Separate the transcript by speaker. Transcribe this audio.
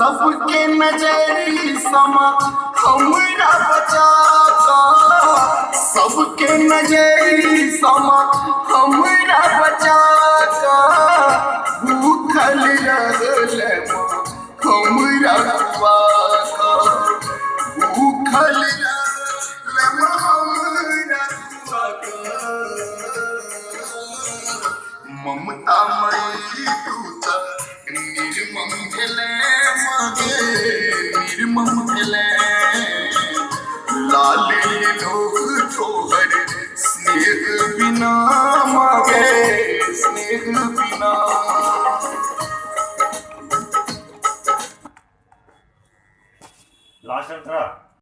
Speaker 1: सबके नजरी समा हमरा बचा कऽ, सबके नजरी समा हमरा बचा कऽ, भूखल रहले माँ हमरा खुआ कऽ, भूखल रहले माँ हमरा खुआ कऽ। ममता मई तू तऽ निर्मम भेले मागे, निर्मम भेले। लाल लोक तोहर स्नेह बिना मागे, स्नेह बिना।
Speaker 2: लास्ट अंतरा।